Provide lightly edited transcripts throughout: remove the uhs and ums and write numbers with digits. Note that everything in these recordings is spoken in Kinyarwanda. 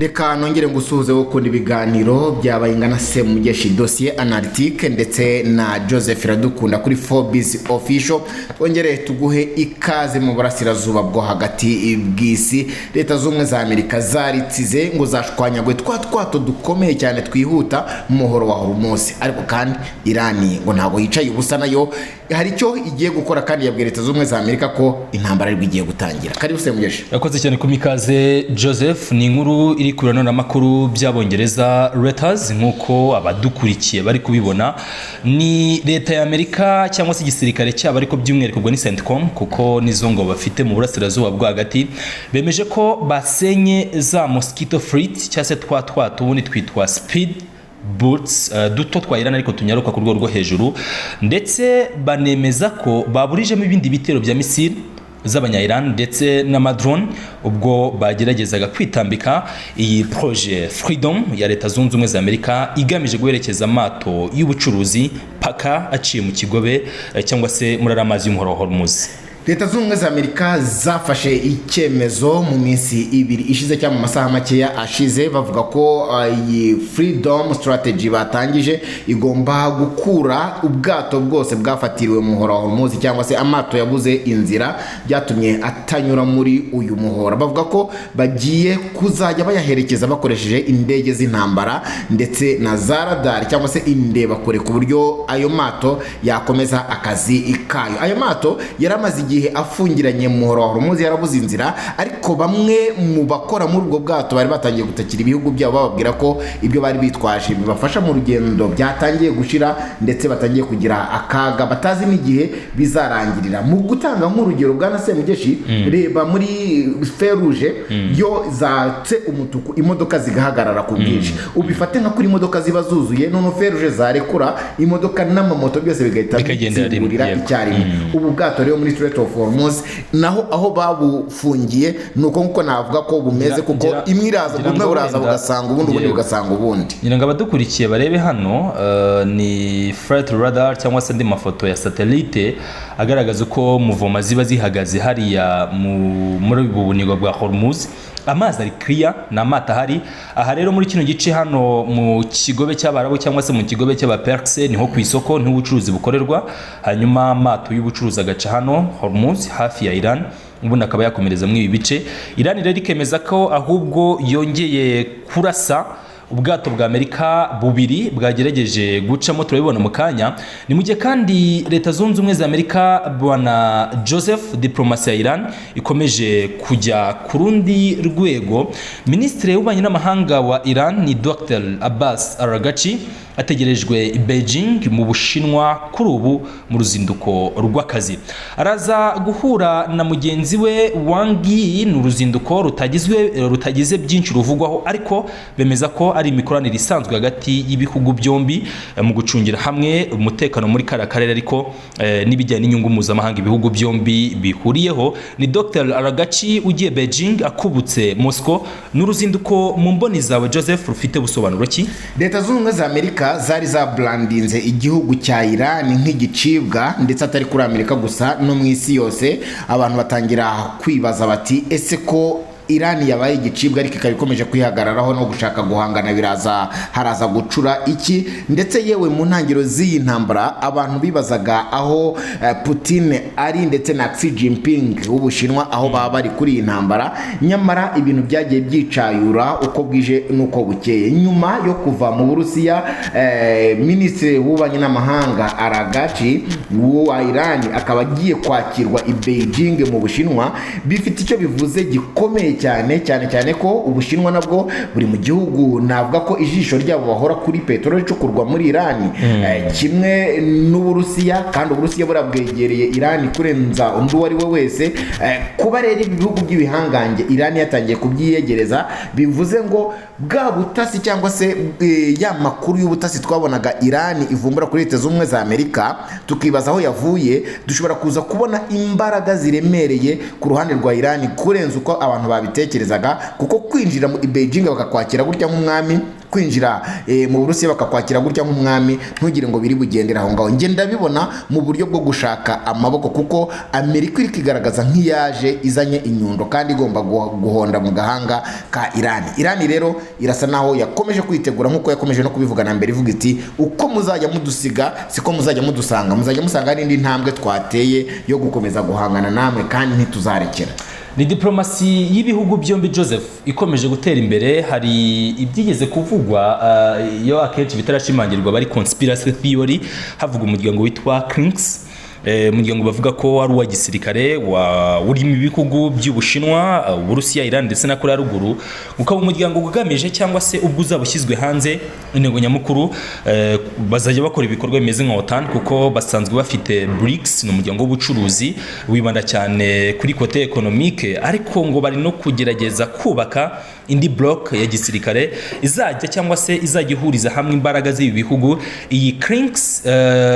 Reka nongere ngusuhuze wo ukunda ibiganiro byabaye ingana Semugeshi Dosiye Analytique ndetse na Joseph Iradukunda kuri Forbes Official. Twongere tuguhe ikaze mu burasirazuba bwo hagati bw'isi. Leta z'Ubumwe za Amerika zaritsize ngo zashwanyagwe twa twato dukomeye cyane twihuta mu muhoro wa Hormuz, ariko kandi Irani ngo ntabwo yicaye ubusa, nayo hari icyo igiye gukora kandi yabwiye Leta z'Ubumwe za Amerika ko intambara aribwo igiye gutangira. Karibu, Semugeshi. Yakoze cyane ku mikaze, Joseph. Ni inkuru iri ku amakuru by'Abongereza Reuters, nk'uko abadukurikiye bari kubibona. Ni leta ya Amerika cyangwa se igisirikare cyabo, ariko by'umwihariko ubwo ni CENTCOM, kuko nizo ngo bafite mu burasirazuba bwo hagati, bemeje ko basenye za Mosquito Fleet cyangwa se twa twato ubundi twitwa speed boats duto twa Iran ariko tunyaruka ku rwego rwo hejuru, ndetse banemeza ko baburijemo ibindi bitero bya misile z'abanya-Iran ndetse n'amadrone ubwo bageragezaga kwitambika iyi Project Freedom ya Leta Zunze Ubumwe za Amerika igamije guherekeza amato y'ubucuruzi paka aciye mu kigobe cyangwa se muri ariya mazi y'umuhoro wa Hormuz. Leta Zunze Ubumwe za Amerika zafashe icyemezo mu minsi 2 ishize cyangwa mu masaha makeya ashize, bavuga ko iyi Freedom Strategy batangije igomba gukura ubwato bwose bwafatiriwe mu muhoro wa Hormuz cyangwa se amato yabuze inzira byatumye atanyura muri uyu muhora. Bavuga ko bagiye kuzajya bayaherekeza bakoresheje indege z'intambara ndetse na za radari cyangwa se indebakure, ku buryo ayo mato yakomeza akazi kayo. Ayo mato yari amaze igihe afungiranye mu muhoro wa Hormuz yarabuze inzira, ariko bamwe mu bakora muri ubwo bwato bari batangiye gutakira ibihugu byabo, bababwira ko ibyo bari bitwaje bibafasha mu rugendo byatangiye gushira, ndetse batangiye kugira akaga batazi n'igihe bizarangirira. Mu gutanga nk'urugero, bwana Semugeshi, reba muri feruje yo zatse umutuku, imodoka zigahagarara ku bwinshi. Ubifate nka kuri imodoka ziba zuzuye, none feruje zarekura, imodoka n'amamoto byose bigahita Bikagendera rimwe, bitsimburira icyarimwe. Ubu bwato rero muri Strait of Hormuz naho aho babufungiye ni uko nguko navuga ko bumeze, kuko imwe iraza, ngira bumwe ngo buraza bugasanga ubundi, ubundi bugasanga ubundi. Ngira ngo abadukurikiye barebe hano, ni flight radar cyangwa se andi mafoto ya satellite agaragaza uko muvoma ziba zihagaze hariya muri ubu bunigo bwa Hormuz. Amazi ari clear, ni amato ahari. Aha rero muri kino gice hano mu kigobe cy'Abarabu cyangwa se mu kigobe cy'Abaperse niho ku isoko, niho ubucuruzi bukorerwa. Hanyuma amato y'ubucuruzi agaca hano Hormuz hafi ya Iran, ubundi akaba yakomereza muri ibi bice. Iran rero ikemeza ko ahubwo yongeye kurasa ubwato bwa Amerika bubiri bwagerageje gucamo, turabibona mu kanya. Ni mu gihe kandi Leta Zunze Ubumwe za Amerika, bwana Joseph, diplomasi ya Iran ikomeje kujya ku rundi rwego. Minisitiri w'ububanyi n'amahanga wa Iran ni Dr Abbas Araghchi, ategerejwe i Beijing mu Bushinwa kuri ubu mu ruzinduko rw'akazi. Araza guhura na mugenzi we Wang Yi. Ni uruzinduko rutagize byinshi ruvugwaho, ariko bemeza ko ari imikoranire isanzwe hagati y'ibihugu byombi mu gucungira hamwe umutekano muri kariya karere, ariko n'ibijyanye n'inyungu mpuzamahanga ibihugu byombi bihuriyeho. Ni Dr Araghchi ugiye Beijing akubutse Moscow. Ni uruzinduko mu mboni zawe, Joseph, rufite busobanuro ki? Leta Zunze Ubumwe za Amerika zari zabrandinze igihugu cya Iran nk'igicibwa, ndetse atari kuri Amerika gusa, no mu isi yose. Abantu batangira kwibaza bati: "Ese ko Iran yabaye igicibwa ariko ikaba ikomeje kwihagararaho no gushaka guhangana, biraza haraza gucura iki?" Ndetse yewe mu ntangiriro z'iyi ntambara abantu bibazaga aho Putin ari ndetse na Xi Jinping w'Ubushinwa, aho baba bari kuri iyi ntambara. Nyamara ibintu byagiye byicayura uko bwije n'uko bukeye. Nyuma yo kuva mu Burusiya, Minisitiri w'ububanyi n'amahanga Araghchi wa Iran akaba agiye kwakirwa i Beijing mu Bushinwa, bifite icyo bivuze gikomeye cyane cyane, cyane ko Ubushinwa nabwo buri mu gihugu navuga ko ijisho ryabo bahora kuri peteroli icukurwa muri Iran, kimwe n'Uburusiya, kandi Uburusiya burabwegereye Iran kurenza undi uwo ari we wese. Kuba rero ibi bihugu by'ibihangange Iran yatangiye kubyiyegereza, bivuze ngo bwa butasi cyangwa se ya makuru y'ubutasi twabonaga Iran ivumbura kuri Leta z'Ubumwe za Amerika tukibaza aho yavuye, dushobora kuza kubona imbaraga ziremereye ku ruhande rwa Iran kurenza uko abantu babitekerezaga, kuko kwinjira mu Beijing bakakwakira gutya nk'umwami. Kwinjira mu Burusiya bakakwakira gutya nk'umwami, ntugire ngo biri bugendera aho ngaho. Njye ndabibona mu buryo bwo gushaka amaboko, kuko Amerika iri kwigaragaza nk'iyaje izanye inyundo kandi igomba guhonda mu gahanga ka Irani. Irani rero irasa naho yakomeje kwitegura, nk'uko yakomeje no kubivuga na mbere, ivuga iti: "Uko muzajya mudusiga siko muzajya mudusanga, muzajya musanga hari indi ntambwe twateye yo gukomeza guhangana namwe kandi ntituzarekera." Ni diplomasi y'ibihugu byombi, Joseph, ikomeje gutera imbere. Hari ibyigeze kuvugwa, iyo akenshi bitarashimangirwa bari conspiracy theory, havuga umuryango witwa Crinks, umuryango bavuga ko ari uwa gisirikare urimo ibihugu by'Ubushinwa, Uburusiya, Iran ndetse na Korea ya Ruguru, ukaba umuryango ugamije, cyangwa se ubwo uzaba ushyizwe hanze, intego nyamukuru bazajya bakora ibikorwa bimeze nka OTAN, kuko basanzwe bafite BRICS, ni umuryango w'ubucuruzi wibanda cyane kuri côté économique, ariko ngo bari no kugerageza kubaka indi bloc ya gisirikare izajya, cyangwa se izajya ihuriza hamwe imbaraga z'ibi bihugu. Iyi Crinks,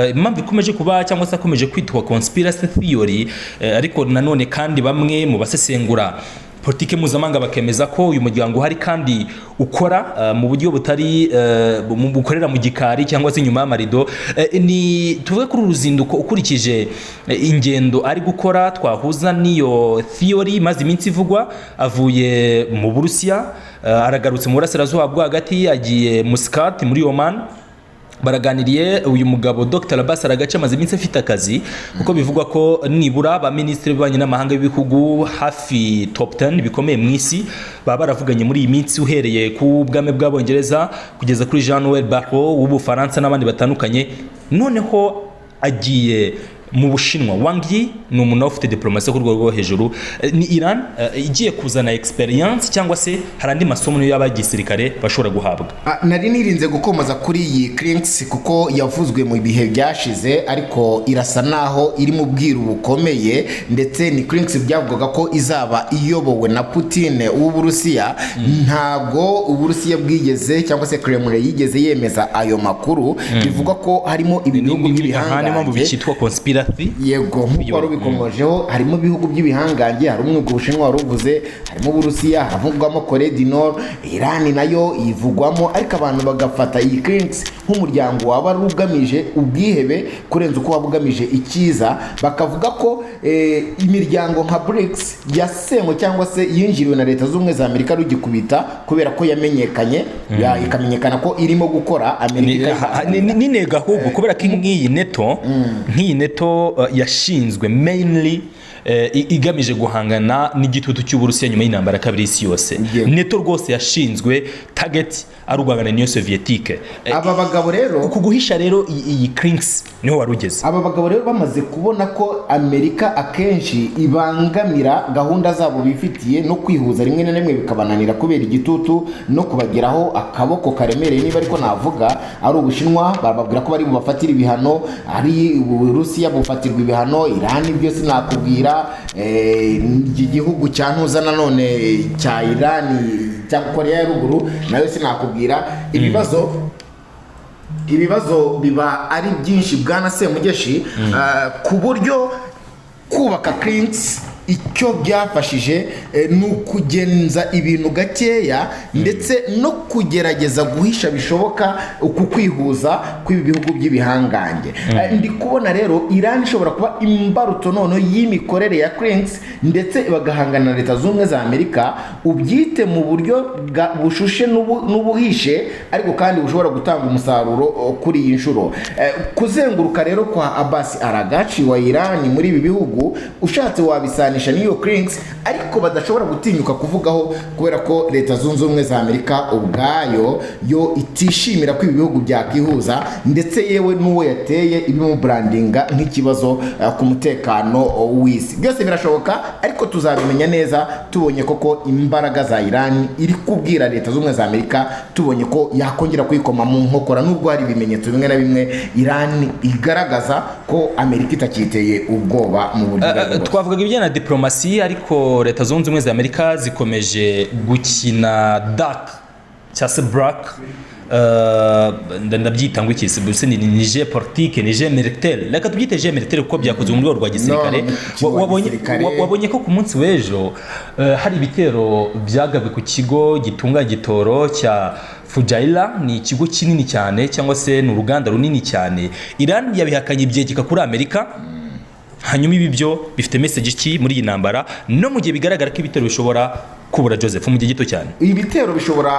impamvu ikomeje kuba, cyangwa se akomeje kwitwa conspiracy theory, ariko nanone kandi bamwe mu basesengura politike mpuzamahanga bakemeza ko uyu muryango uhari kandi ukora mu buryo butari bukorera mu gikari cyangwa se inyuma y'amarido. Ni tuvuge kuri uru ruzinduko, ukurikije ingendo ari gukora, twahuza n'iyo theory imaze iminsi ivugwa. Avuye mu Burusiya, aragarutse mu burasirazuba bwo hagati, agiye Muscat muri Oman, baraganiriye. Uyu mugabo Dr Abbas Araghchi amaze iminsi afite akazi, kuko bivugwa ko nibura ba minisitiri b'ububanyi n'amahanga b'ibihugu hafi top 10 bikomeye mu isi baba baravuganye muri iyi minsi, uhereye ku bwami bw'Abongereza kugeza kuri Jean Noel Barrot w'Ubufaransa n'abandi batandukanye. Noneho agiye mu Bushinwa. Wang Yi ni umuntu ufite diplomasi ku rwego rwo hejuru. Ni Iran igiye kuzana experience, cyangwa se hari andi masomo y'abagisirikare bashobora guhabwa? Nari nirinze gukomoza kuri iyi Crinks kuko yavuzwe mu bihe byashize, ariko irasa naho iri mu bwiru bukomeye. Ndetse ni Crinks byavugaga ko izaba iyobowe na Putin w'Uburusiya. Ntabwo Uburusiya bwigeze, cyangwa se Kremlin yigeze yemeza ayo makuru. Bivugwa ko harimo ibi bihugu Aha niyo mpamvu by'ibihangange. byitwa conspiracy. Yego, nk'uko wari ubikomojeho, harimo ibihugu by'ibihangange, harimo ubwo Bushinwa wari uvuze, harimo Uburusiya, havugwamo Corée du Nord, Iran nayo ivugwamo. Ariko abantu bagafata iyi Crinks nk'umuryango waba wari ugamije ubwihebe kurenza uko waba ugamije icyiza, bakavuga ko imiryango nka BRICS yasenywe cyangwa se yinjiriwe na Leta z'Ubumwe za Amerika rugikubita, kubera ko yamenyekanye, ikamenyekana ko irimo gukora Amerika Ni intego ahubwo, kubera ko nk'iyi NATO yashinzwe mainly igamije guhangana n'igitutu cy'Uburusiya nyuma y'intambara ya kabiri y'isi yose. NATO rwose yashinzwe target ari uguhangana n'Union Soviétique. Aba bagabo rero Uku guhisha rero iyi Crinks niho wari ugeze. Aba bagabo rero bamaze kubona ko Amerika akenshi ibangamira gahunda zabo bifitiye, no kwihuza rimwe na rimwe bikabananira kubera igitutu no kubageraho akaboko karemereye, niba ariko navuga, ari Ubushinwa bababwira ko bari bubafatire ibihano, ari Uburusiya bufatirwa ibihano, Irani byo sinakubwira, iki gihugu cya ntuza nanone cya Irani, cya Korea ya Ruguru nayo sinakubwira. Ibibazo biba ari byinshi, bwana Semugeshi, ku buryo kubaka Crinks icyo byafashije ni ukugenza ibintu gakeya, ndetse no kugerageza guhisha bishoboka uku kwihuza kw'ibi bihugu by'ibihangange. Ndi kubona rero Iran ishobora kuba imbarutso noneho y'imikorere ya Crinks, ndetse bagahangana na Leta z'Ubumwe za Amerika, ubyite mu buryo bushushe n'ubuhishe, ariko kandi bushobora gutanga umusaruro kuri iyi nshuro. Kuzenguruka rero kwa Abbas Araghchi wa Iran muri ibi bihugu, ushatse wabisanisha n'iyo Crinks, ariko badashobora gutinyuka kuvugaho kubera ko Leta Zunze Ubumwe za Amerika ubwayo yo itishimira ko ibi bihugu byakwihuza, ndetse yewe n'uwo yateye ibimubrandinga nk'ikibazo ku mutekano w'isi. Byose birashoboka, ariko tuzabimenya neza tubonye koko imbaraga za Iran iri kubwira Leta z'Ubumwe za Amerika, tubonye ko yakongera kuyikoma mu nkokora, nubwo hari ibimenyetso bimwe na bimwe Iran igaragaza ko Amerika itakiteye ubwoba mu buryo ubwo aribwo bwose. Twavugaga ibijyanye na diplomasi, ariko Leta Zunze Ubumwe za Amerika zikomeje gukina dark cyangwa se black, ndabyita ngo iki se? Ni jeu politique, ni jeu militaire, reka tubyite jeu militaire kuko byakozwe mu rwego rwa gisirikare. No, mu gisirikare. Wabonye ko ku munsi w'ejo hari ibitero byagabwe ku kigo gitunganya igitoro cya Fujairah ni ikigo kinini cyane, cyangwa se ni uruganda runini cyane. Iran yabihakanye, ibyegeka kuri Amerika. Hanyuma ibi byo bifite message ki muri iyi ntambara, no mu gihe bigaragara ko ibitero bishobora kubura, Joseph, mu gihe gito cyane? Ibitero bishobora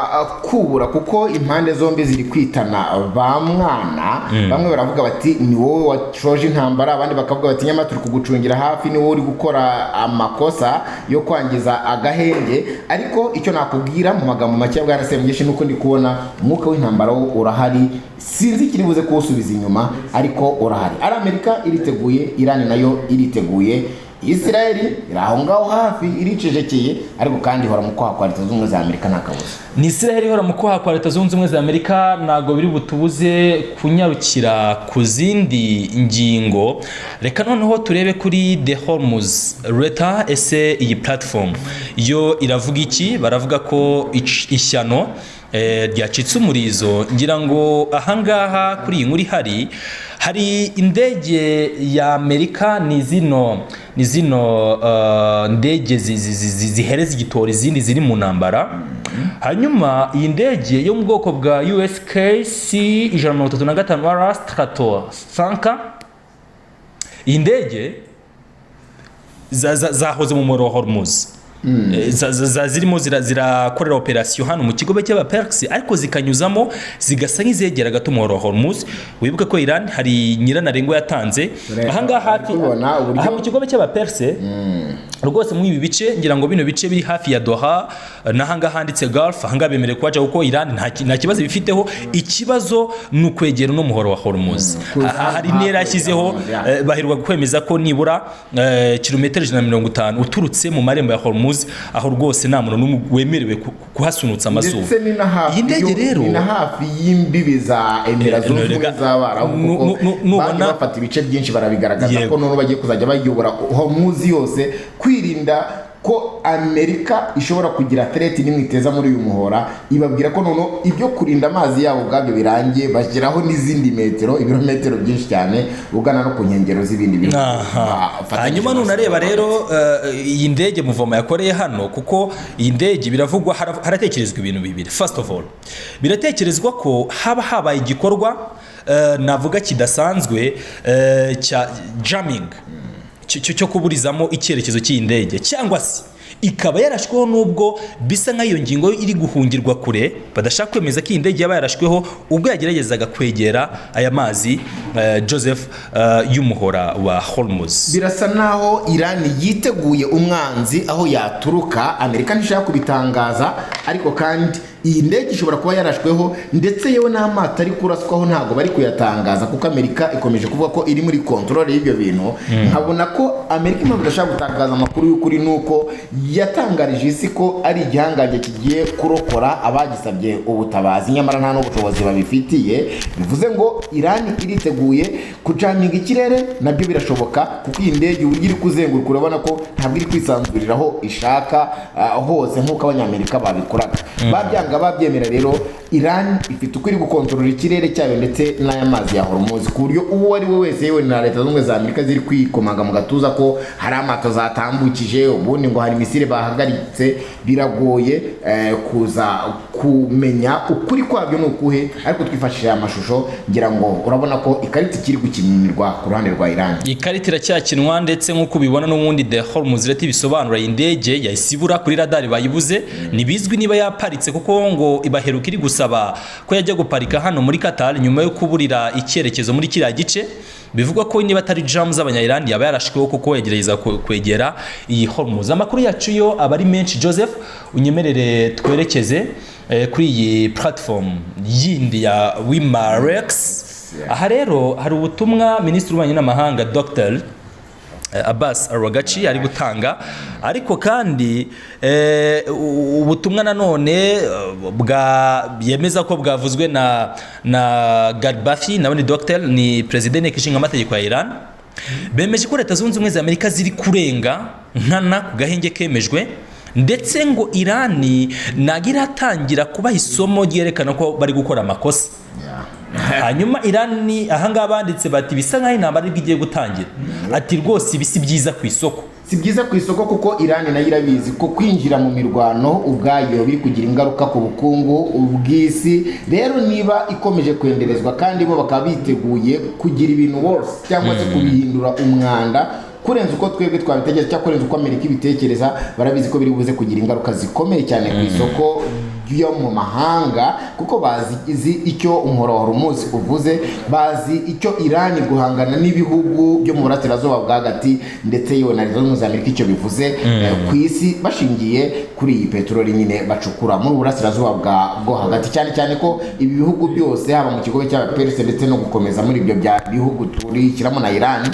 kubura kuko impande zombi ziri kwitana ba mwana. Bamwe baravuga bati: "Ni wowe washoje intambara", abandi bakavuga bati: "Nyamara turi kugucungira hafi, ni wowe uri gukora amakosa yo kwangiza agahenge." Ariko icyo nakubwira mu magambo make, bwana Semugeshi, ni uko ndi kubona umwuka w'intambara wo urahari. Sinzi ikiri buze kuwusubiza inyuma, ariko urahari. Ari Amerika iriteguye, Irani nayo iriteguye, Israel iri aho ngaho hafi iricecekeye, ariko kandi ihora mu kwaha kwa Leta Zunze Ubumwe za Amerika, nta kabuza. Ni Israel ihora mu kwaha kwa Leta Zunze Ubumwe za Amerika. Ntabwo biri butubuze kunyarukira ku zindi ngingo. Reka noneho turebe kuri The Hormuz Letter. Ese iyi platform yo iravuga iki? Baravuga ko ishyano ryacitse umurizo. Ngira ngo ahangaha kuri iyi nkuru ihari, hari indege ya Amerika, ni zino ndege zihereza igitoro izindi ziri mu ntambara. Hanyuma iyi ndege yo mu bwoko bwa USKC 135 R Stratotanker, iyi ndege zahoze mu muhora wa Hormuz. Zirimo zirakorera operasiyo hano mu kigobe cy'Abapersi, ariko zikanyuzamo zigasa nk'izegera gato umuhora wa Hormuz. Wibuke ko Iran hari nyirantarengwa yatanze ahangaha hafi Kubona uburyo- aha mu kigobe cy'Abaperse rwose, muri ibi bice. Ngira ngo bino bice biri hafi ya Doha n'ahangaha handitse Gulf, ahangaha bemerewe kuhaca kuko Iran nta kibazo bifiteho. Ikibazo ni ukwegera uno muhoro wa Hormuz. Kuza Aha hari intera yashyizeho. Hormuz, ya. Baheruka kwemeza ko nibura kilometero 150 uturutse mu marembo ya Hormuz, aho rwose nta muntu n'umwe wemerewe kuhasunutsa amazuru. Ndetse ni na hafi Iyi ndege rero ni na hafi y'imbibi za Emira Zunze Ubumwe z'Abarabu, kuko nubona- bagiye bafata ibice byinshi, barabigaragaza ko noneho bagiye kuzajya bayobora Hormuz yose, kwirinda ko Amerika ishobora kugira threat n'imwe iteza muri uyu muhora. Ibabwira ko noneho ibyo kurinda amazi yabo ubwabyo birangiye, bashyiraho n'izindi metero, ibirometero byinshi cyane ugana no ku nkengero z'ibindi bihugu bafatanyije. Hanyuma nunareba rero iyi ndege muvoma yakoreye hano, kuko iyi ndege biravugwa, haratekerezwa ibintu bibiri. First of all, biratekerezwa ko haba habaye igikorwa navuga kidasanzwe cya jamming, cyo kuburizamo icyerekezo cy'iyi ndege, cyangwa se ikaba yarashweho, nubwo bisa nk'aho iyo ngingo iri guhungirwa kure, badashaka kwemeza ko iyi ndege yaba yarashweho ubwo yageragezaga kwegera aya mazi, Joseph, y'umuhora wa Hormuz. Birasa naho Iran yiteguye umwanzi aho yaturuka. Amerika ntishaka kubitangaza, ariko kandi iyi ndege ishobora kuba yarashweho, ndetse yewe n'amato ari kuraswaho ntabwo bari kuyatangaza, kuko Amerika ikomeje kuvuga ko iri muri control y'ibyo bintu. Nkabona ko Amerika impamvu idashaka gutangaza amakuru y'ukuri ni uko yatangarije isi ko ari igihangange kigiye kurokora abagisabye ubutabazi, nyamara nta n'ubushobozi babifitiye. Bivuze ngo Iran iriteguye kujaminga ikirere, nabyo birashoboka, kuko iyi ndege uburyo iri kuzenguruka urabona ko ntabwo iri kwisanzurira aho ishaka hose nk'uko Abanyamerika babikoraga. Babyanga babyemera rero, Iran ifite uko iri gukontorora ikirere cyayo ndetse n'aya mazi ya Hormuz, ku buryo uwo ari we wese, yewe na Leta Zunze Ubumwe za Amerika ziri kwikomanga mu gatuza ko hari amato zatambukije, ubundi ngo hari misile bahagaritse, biragoye kuza kumenya ukuri kwabyo ni ukuhe. Ariko twifashishije aya mashusho, ngira ngo urabona ko ikarita ikiri gukinirwa ku ruhande rwa Iran. Ikarita iracyakinwa, ndetse nk'uko ubibona n'ubundi The Hormuz Letter ibisobanura, indege yahise ibura kuri radari, bayibuze. Ntibizwi niba yaparitse, kuko ngo ibaheruka iri gusaba ko yajya guparika hano muri Qatar nyuma yo kuburira icyerekezo muri kiriya gice. Bivugwa ko niba atari jam z'Abanya-Iran, yaba yarashweho kuko yagerageza kwegera iyi Hormuz. Amakuru yacu yo aba ari menshi. Joseph, unyemerere twerekeze kuri iyi platform yindi ya Wimarex. Aha rero hari ubutumwa Minisitiri w'Ububanyi n'Amahanga Dr Abbas Araghchi ari gutanga, ariko kandi ubutumwa nanone bwa yemeza ko bwavuzwe na Ghalibaf, nawe ni Dr, ni perezida w'inteko ishinga amategeko ya Iran. Bemeje ko Leta Zunze Ubumwe za Amerika ziri kurenga nkana ku gahenge kemejwe, ndetse ngo Irani ntabwo iratangira kubaha isomo ryerekana ko bari gukora amakosa. Hanyuma Irani ahangaha banditse bati: "Bisa nk'aho intambara aribwo igiye gutangira." Ati: "Rwose ibi si byiza ku isoko." Si byiza ku isoko, kuko Irani nayo irabizi ko kwinjira mu mirwano ubwayo biri kugira ingaruka ku bukungu bw'isi. Rero niba ikomeje kwenderezwa kandi bo bakaba biteguye kugira ibintu worse cyangwa se kubihindura umwanda kurenza uko twebwe twabitekereza cyangwa kurenza uko Amerika ibitekereza, barabizi ko biri buze kugira ingaruka zikomeye cyane ku isoko ryo mu mahanga, kuko bazi izi icyo umuhora wa Hormuz uvuze, bazi icyo Irani guhangana n'ibihugu byo mu burasirazuba bwa hagati ndetse yewe na Leta Zunze Ubumwe za Amerika icyo bivuze ku isi, bashingiye kuri iyi peteroli nyine bacukura muri burasirazuba bwo hagati, cyane cyane ko ibi bihugu byose, haba mu kigobe cy'Abaperse ndetse no gukomeza muri ibyo bya bihugu turishyiramo na Iran,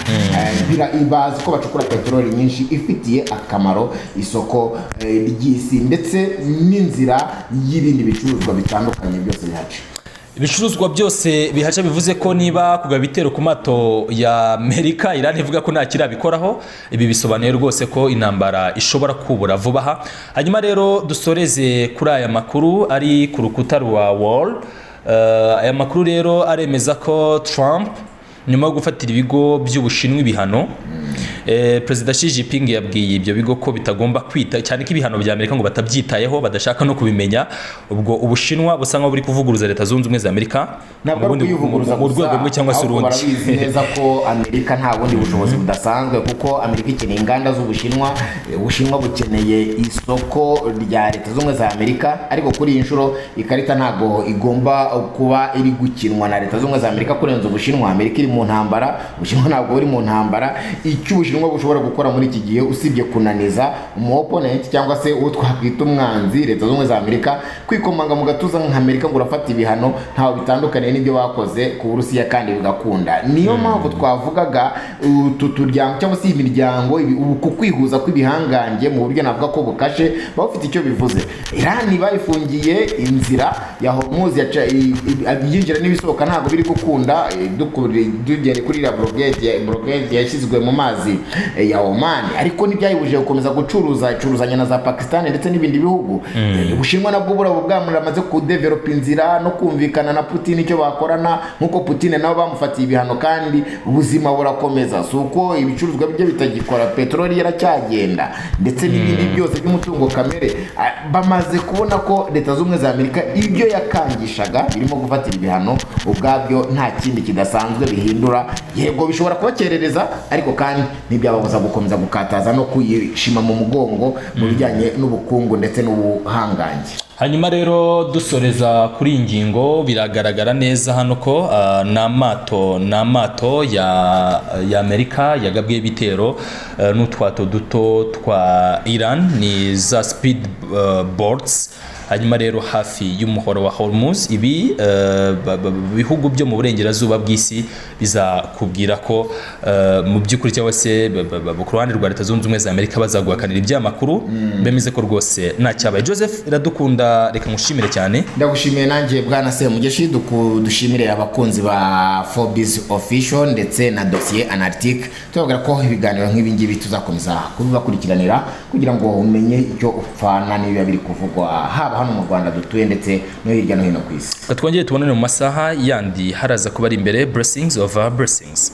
bazi ko bacukura peteroli nyinshi ifitiye akamaro isoko ry'isi ndetse n'inzira y'ibindi bicuruzwa bitandukanye byose bihaca. Ibicuruzwa byose bihaca, bivuze ko niba kugaba ibitero ku mato ya Amerika, Iran ivuga ko nta kirabikoraho, ibi bisobanuye rwose ko intambara ishobora kubura vuba aha. Hanyuma rero dusoreze kuri aya makuru ari ku rukuta rwa Wall. Aya makuru rero aremeza ko Trump, nyuma yo gufatira ibigo by'Ubushinwa ibihano, Perezida Xi Jinping yabwiye ibyo bigo ko bitagomba kwita cyane ko ibihano bya Amerika ngo batabyitayeho, badashaka no kubimenya. Ubwo Ubushinwa busa nkaho buri kuvuguruza Leta Zunze Ubumwe za Amerika Ntabwo mu ari ukuyivuguruza mu gusa, rwego rumwe cyangwa se ahubwo urundi. barabizi neza ko Amerika nta bundi bushobozi budasanzwe, kuko Amerika ikeneye inganda z'Ubushinwa, Ubushinwa bukeneye isoko rya Leta Zunze Ubumwe za Amerika. Ariko kuri iyi nshuro ikarita ntabwo igomba kuba iri gukinwa na Leta Zunze Ubumwe za Amerika kurenza Ubushinwa. Amerika iri mu ntambara, Ubushinwa ntabwo buri mu ntambara. Icyo Ubushinwa bushobora gukora muri iki gihe, usibye kunaniza umu opponent cyangwa se uwo twakwita umwanzi, Leta Zunze Ubumwe za Amerika, kwikomanga mu gatuza nka Amerika ngo urafata ibihano, ntaho bitandukaniye n'ibyo bakoze ku Burusiya kandi bigakunda. Niyo mpamvu twavugaga utu turyango cyangwa se iyi miryango, ubu ku kwihuza kw'ibihangange mu buryo navuga ko bukashe, baba bafite icyo bivuze. Irani bayifungiye inzira ya Hormuz, ibyinjira n'ibisohoka ntabwo biri gukunda. Tugere kuri iriya blockade yashyizwe mu mazi ya Oman, ariko ntibyayibujije gukomeza gucuruza, icuruzanya na za Pakistan ndetse n'ibindi bihugu. Ubushinwa nabwo burabo bwamaze kudevelopa inzira no kumvikana na Putin icyo bakorana, nk'uko Putin nabo bamufatiye ibihano kandi ubuzima burakomeza. Si uko ibicuruzwa bye bitagikora, peteroli yaracyagenda ndetse n'ibindi byose by'umutungo kamere. Bamaze kubona ko Leta Zunze Ubumwe za Amerika ibyo yakangishaga birimo gufatira ibihano ubwabyo nta kindi kidasanzwe bihindura. Yego, bishobora kubakerereza, ariko kandi ntibyababuza gukomeza gukataza no kuyishima mu mugongo mu bijyanye n'ubukungu ndetse n'ubuhangange. Hanyuma rero dusoreza kuri iyi ngingo, biragaragara neza hano ko ni amato ya Amerika yagabwe ibitero n'utwato duto twa Iran, ni za speed boats. Hanyuma rero hafi y'umuhoro wa Hormuz, ibi bihugu byo mu burengerazuba bw'isi bizakubwira ko mu by'ukuri cyangwa se ku ruhande rwa Leta Zunze Ubumwe za Amerika bazaguhakanira ibyamakuru, bemeze ko rwose nta cyabaye. Joseph Iradukunda, reka ngushimire cyane. Ndagushimiye nanjye, bwana Semugeshi. Dushimire abakunzi ba Forbes Official ndetse na Dossier Analytique, tubabwira ko ibiganiro nk'ibi ngibi tuzakomeza kubibakurikiranira kugira ngo umenye icyo upfana n'ibiba biri kuvugwa, haba hano mu Rwanda dutuye ndetse no hirya no hino ku isi. Reka twongere tubonane mu masaha yandi haraza kuba ari imbere. Blessings over blessings.